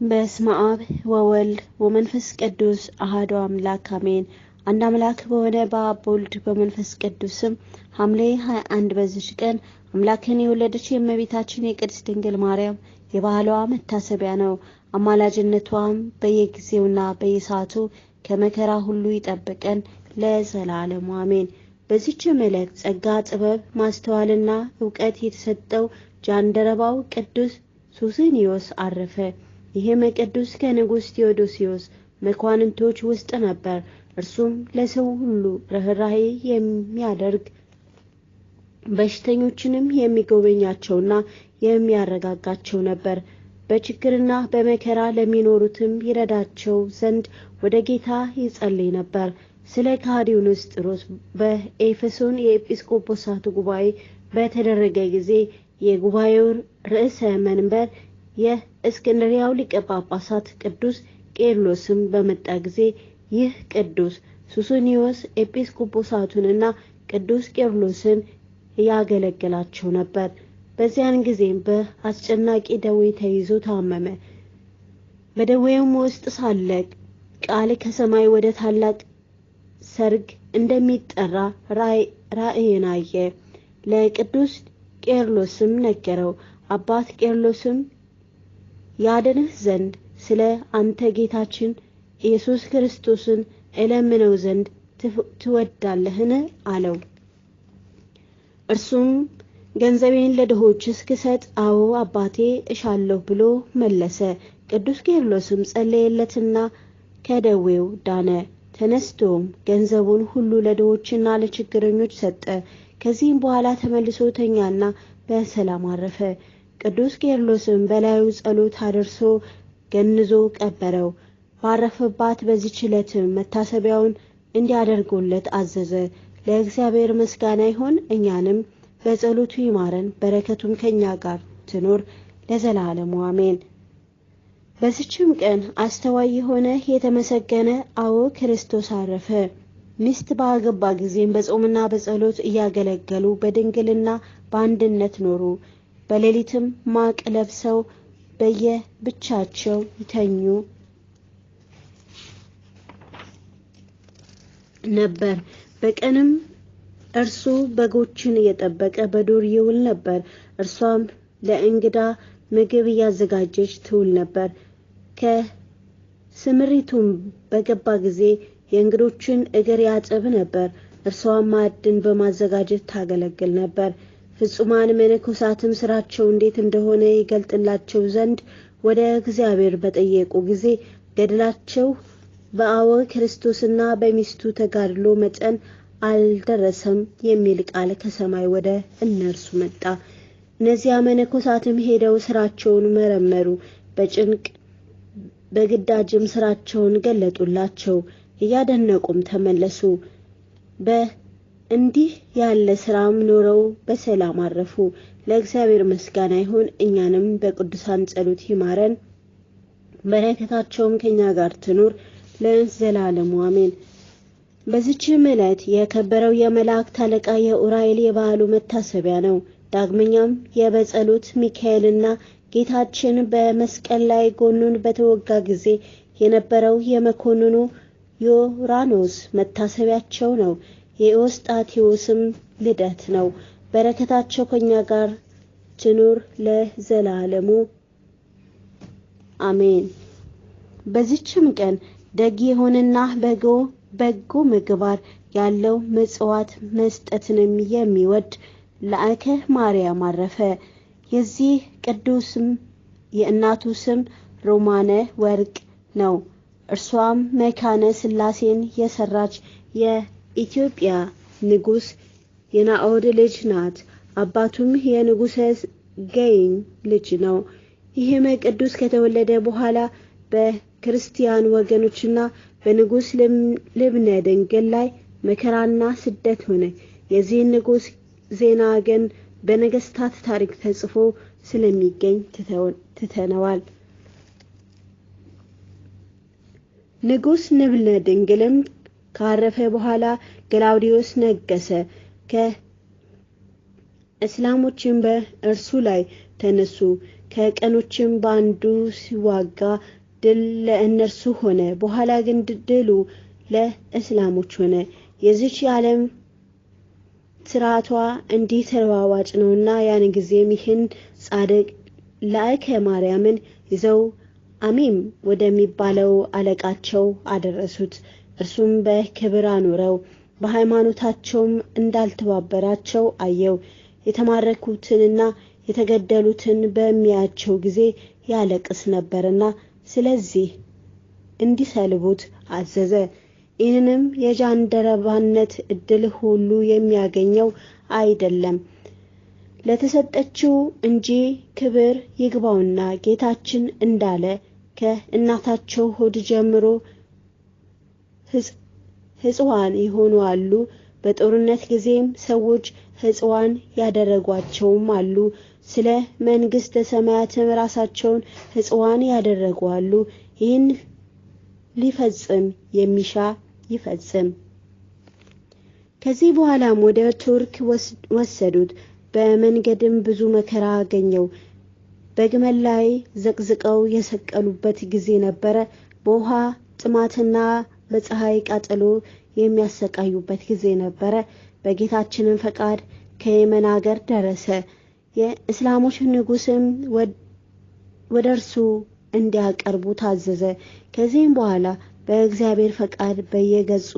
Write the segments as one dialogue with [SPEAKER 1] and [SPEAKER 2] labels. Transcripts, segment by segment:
[SPEAKER 1] በስመ አብ ወወልድ ወመንፈስ ቅዱስ አሐዱ አምላክ አሜን። አንድ አምላክ በሆነ በአብ በወልድ በመንፈስ ቅዱስም ሐምሌ 21 በዚች ቀን አምላክን የወለደች የእመቤታችን የቅድስት ድንግል ማርያም የበዓሏ መታሰቢያ ነው። አማላጅነቷም በየጊዜውና በየሰዓቱ ከመከራ ሁሉ ይጠብቀን ለዘላለሙ አሜን። በዚችም ዕለት ጸጋ፣ ጥበብ፣ ማስተዋልና እውቀት የተሰጠው ጃንደረባው ቅዱስ ሱስንዮስ አረፈ። ይህም ቅዱስ ከንጉሥ ቴዎዶሲዮስ መኳንንቶች ውስጥ ነበር። እርሱም ለሰው ሁሉ ርኅራኄ የሚያደርግ በሽተኞችንም የሚጎበኛቸውና የሚያረጋጋቸው ነበር። በችግርና በመከራ ለሚኖሩትም ይረዳቸው ዘንድ ወደ ጌታ ይጸልይ ነበር። ስለ ከሃዲው ንስጥሮስ በኤፌሶን የኤጲስቆጶሳቱ ጉባኤ በተደረገ ጊዜ የጉባኤው ርዕሰ መንበር የእስክንድርያው ሊቀ ጳጳሳት ቅዱስ ቄርሎስም በመጣ ጊዜ ይህ ቅዱስ ሱስንዮስ ኤጲስቆጶሳቱንና ቅዱስ ቄርሎስን ያገለግላቸው ነበር። በዚያን ጊዜም በአስጨናቂ ደዌ ተይዞ ታመመ። በደዌውም ውስጥ ሳለ ቃል ከሰማይ ወደ ታላቅ ሰርግ እንደሚጠራ ራእይን አየ። ለቅዱስ ቄርሎስም ነገረው። አባት ቄርሎስም ያድንህ ዘንድ ስለ አንተ ጌታችን ኢየሱስ ክርስቶስን እለምነው ዘንድ ትወዳለህን? አለው። እርሱም ገንዘቤን ለድሆች እስክሰጥ አዎ አባቴ እሻለሁ ብሎ መለሰ። ቅዱስ ቄርሎስም ጸለየለትና ከደዌው ዳነ። ተነስቶም ገንዘቡን ሁሉ ለድሆችና ለችግረኞች ሰጠ። ከዚህም በኋላ ተመልሶ ተኛና በሰላም አረፈ። ቅዱስ ቄርሎስም በላዩ ጸሎት አድርሶ ገንዞ ቀበረው። ባረፈባት በዚህች ዕለትም መታሰቢያውን እንዲያደርጉለት አዘዘ። ለእግዚአብሔር ምስጋና ይሁን፣ እኛንም በጸሎቱ ይማረን፣ በረከቱም ከኛ ጋር ትኖር ለዘላለሙ አሜን። በዚችም ቀን አስተዋይ የሆነ የተመሰገነ አዎ ክርስቶስ አረፈ። ሚስት ባገባ ጊዜም በጾምና በጸሎት እያገለገሉ በድንግልና በአንድነት ኖሩ። በሌሊትም ማቅ ለብሰው በየብቻቸው ይተኙ ነበር። በቀንም እርሱ በጎችን እየጠበቀ በዱር ይውል ነበር። እርሷም ለእንግዳ ምግብ እያዘጋጀች ትውል ነበር። ከስምሪቱም በገባ ጊዜ የእንግዶችን እግር ያጥብ ነበር። እርሷም ማዕድን በማዘጋጀት ታገለግል ነበር። ፍጹማን መነኮሳትም ስራቸው እንዴት እንደሆነ ይገልጥላቸው ዘንድ ወደ እግዚአብሔር በጠየቁ ጊዜ ገድላቸው በአወ ክርስቶስና በሚስቱ ተጋድሎ መጠን አልደረሰም የሚል ቃል ከሰማይ ወደ እነርሱ መጣ። እነዚያ መነኮሳትም ሄደው ስራቸውን መረመሩ። በጭንቅ በግዳጅም ስራቸውን ገለጡላቸው። እያደነቁም ተመለሱ። በእንዲህ ያለ ስራም ኖረው በሰላም አረፉ። ለእግዚአብሔር ምስጋና ይሁን፣ እኛንም በቅዱሳን ጸሎት ይማረን፣ በረከታቸውም ከኛ ጋር ትኑር ለዘላለሙ አሜን። በዚችም ዕለት የከበረው የመላእክት አለቃ የኡራኤል የበዓሉ መታሰቢያ ነው። ዳግመኛም የበጸሎት ሚካኤልና ጌታችን በመስቀል ላይ ጎኑን በተወጋ ጊዜ የነበረው የመኮንኑ ዮራኖስ መታሰቢያቸው ነው። የኤዎስጣቴዎስም ልደት ነው። በረከታቸው ከኛ ጋር ትኑር ለዘላለሙ አሜን። በዚችም ቀን ደግ የሆነና በጎ ምግባር ያለው ምጽዋት መስጠትንም የሚወድ ላእከ ማርያም አረፈ። የዚህ ቅዱስም የእናቱ ስም ሮማነ ወርቅ ነው። እርሷም መካነ ሥላሴን የሰራች የኢትዮጵያ ንጉሥ የናኦድ ልጅ ናት። አባቱም የንጉሠ ገይኝ ልጅ ነው። ይህም ቅዱስ ከተወለደ በኋላ በክርስቲያን ወገኖችና በንጉሥ ልብነ ድንግል ላይ መከራና ስደት ሆነ። የዚህን ንጉሥ ዜና ግን በነገስታት ታሪክ ተጽፎ ስለሚገኝ ትተነዋል። ንጉሥ ልብነ ድንግልም ካረፈ በኋላ ገላውዲዮስ ነገሰ። ከእስላሞችም በእርሱ ላይ ተነሱ። ከቀኖችም በአንዱ ሲዋጋ ድል ለእነርሱ ሆነ። በኋላ ግን ድሉ ለእስላሞች ሆነ። የዚች የዓለም ስርዓቷ እንዲህ ተለዋዋጭ ነውና ያን ጊዜም ይህን ጻድቅ ላእከ ማርያምን ይዘው አሚም ወደሚባለው አለቃቸው አደረሱት። እርሱም በክብር አኖረው። በሃይማኖታቸውም እንዳልተባበራቸው አየው። የተማረኩትንና የተገደሉትን በሚያቸው ጊዜ ያለቅስ ነበርና ስለዚህ እንዲሰልቡት አዘዘ። ይህንንም የጃንደረባነት እድል ሁሉ የሚያገኘው አይደለም ለተሰጠችው እንጂ ክብር ይግባውና ጌታችን እንዳለ ከእናታቸው ሆድ ጀምሮ ሕጽዋን የሆኑ አሉ። በጦርነት ጊዜም ሰዎች ሕጽዋን ያደረጓቸውም አሉ። ስለ መንግስተ ሰማያትም ራሳቸውን ሕጽዋን ያደረጉ አሉ። ይህን ሊፈጽም የሚሻ ይፈጽም። ከዚህ በኋላም ወደ ቱርክ ወሰዱት። በመንገድም ብዙ መከራ አገኘው። በግመል ላይ ዘቅዝቀው የሰቀሉበት ጊዜ ነበረ። በውሃ ጥማትና በፀሐይ ቃጠሎ የሚያሰቃዩበት ጊዜ ነበረ። በጌታችንም ፈቃድ ከየመን አገር ደረሰ። የእስላሞች ንጉስም ወደ እርሱ እንዲያቀርቡ ታዘዘ። ከዚህም በኋላ በእግዚአብሔር ፈቃድ በየገጹ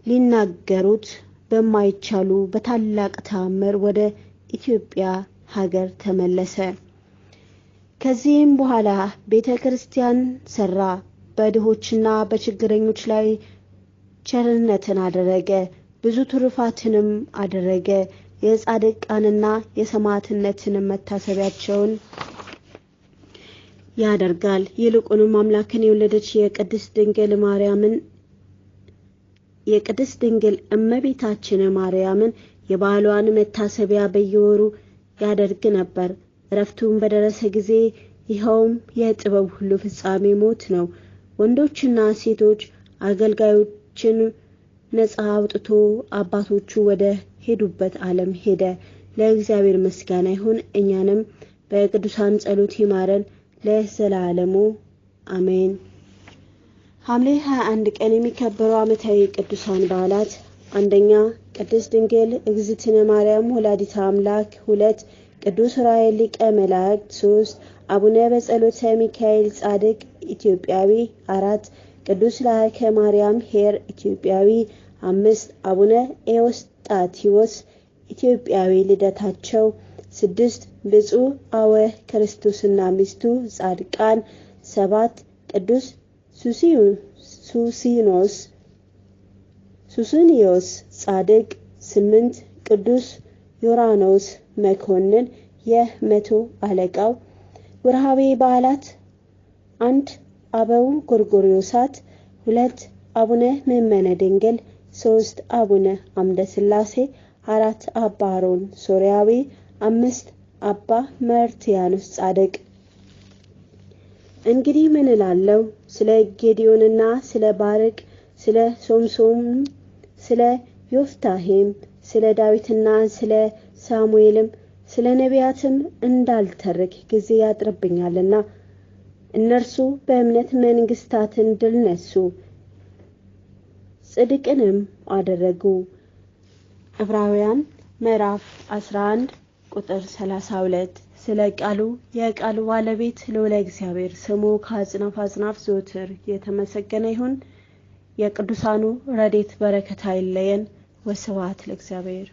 [SPEAKER 1] ሊናገሩት በማይቻሉ በታላቅ ተአምር ወደ ኢትዮጵያ ሀገር ተመለሰ። ከዚህም በኋላ ቤተ ክርስቲያን ሰራ። በድሆችና በችግረኞች ላይ ቸርነትን አደረገ። ብዙ ትሩፋትንም አደረገ። የጻድቃንና የሰማዕትነትንም መታሰቢያቸውን ያደርጋል። ይልቁንም አምላክን የወለደች የቅድስት ድንግል ማርያምን የቅድስት ድንግል እመቤታችን ማርያምን የበዓሏን መታሰቢያ በየወሩ ያደርግ ነበር። እረፍቱም በደረሰ ጊዜ ይኸውም የጥበብ ሁሉ ፍጻሜ ሞት ነው። ወንዶችና ሴቶች አገልጋዮችን ነፃ አውጥቶ አባቶቹ ወደ ሄዱበት ዓለም ሄደ። ለእግዚአብሔር ምስጋና ይሁን። እኛንም በቅዱሳን ጸሎት ይማረን ለዘላለሙ አሜን። ሐምሌ 21 ቀን የሚከበሩ ዓመታዊ ቅዱሳን በዓላት፦ አንደኛ ቅድስት ድንግል እግዝእትነ ማርያም ወላዲተ አምላክ፣ 2 ቅዱስ ዑራኤል ሊቀ መላእክት፣ 3 አቡነ በጸሎተ ሚካኤል ጻድቅ ኢትዮጵያዊ፣ 4 ቅዱስ ላእከ ማርያም ሄር ኢትዮጵያዊ፣ 5 አቡነ ኤዎስጣቴዎስ ኢትዮጵያዊ ልደታቸው፣ 6 ብፁዕ አወ ክርስቶስና ሚስቱ ጻድቃን፣ 7 ቅዱስ ሱስንዮስ ጻድቅ፣ 8 ቅዱስ ዮራኖስ መኮንን የመቶ አለቃው። ወርሃዊ በዓላት፦ 1 አበው ጎርጎርዮሳት፣ 2 አቡነ ምእመነ ድንግል፣ 3 አቡነ አምደ ሥላሴ፣ 4 አባ አሮን ሶርያዊ፣ 5 አባ መርትያኖስ ጻድቅ። እንግዲህ ምን እላለሁ? ስለ ጌዲዮንና ስለ ባርቅ፣ ስለ ሶምሶን፣ ስለ ዮፍታሔም፣ ስለ ዳዊትና ስለ ሳሙኤልም ስለ ነቢያትም እንዳልተርክ ጊዜ ያጥርብኛልና። እነርሱ በእምነት መንግስታትን ድል ነሱ፣ ጽድቅንም አደረጉ። ዕብራውያን ምዕራፍ 11 ቁጥር 32። ስለ ቃሉ የቃሉ ባለቤት ልዑለ እግዚአብሔር ስሙ ከአጽናፍ አጽናፍ ዘወትር የተመሰገነ ይሁን። የቅዱሳኑ ረድኤት በረከት አይለየን። ወስብሐት ለእግዚአብሔር።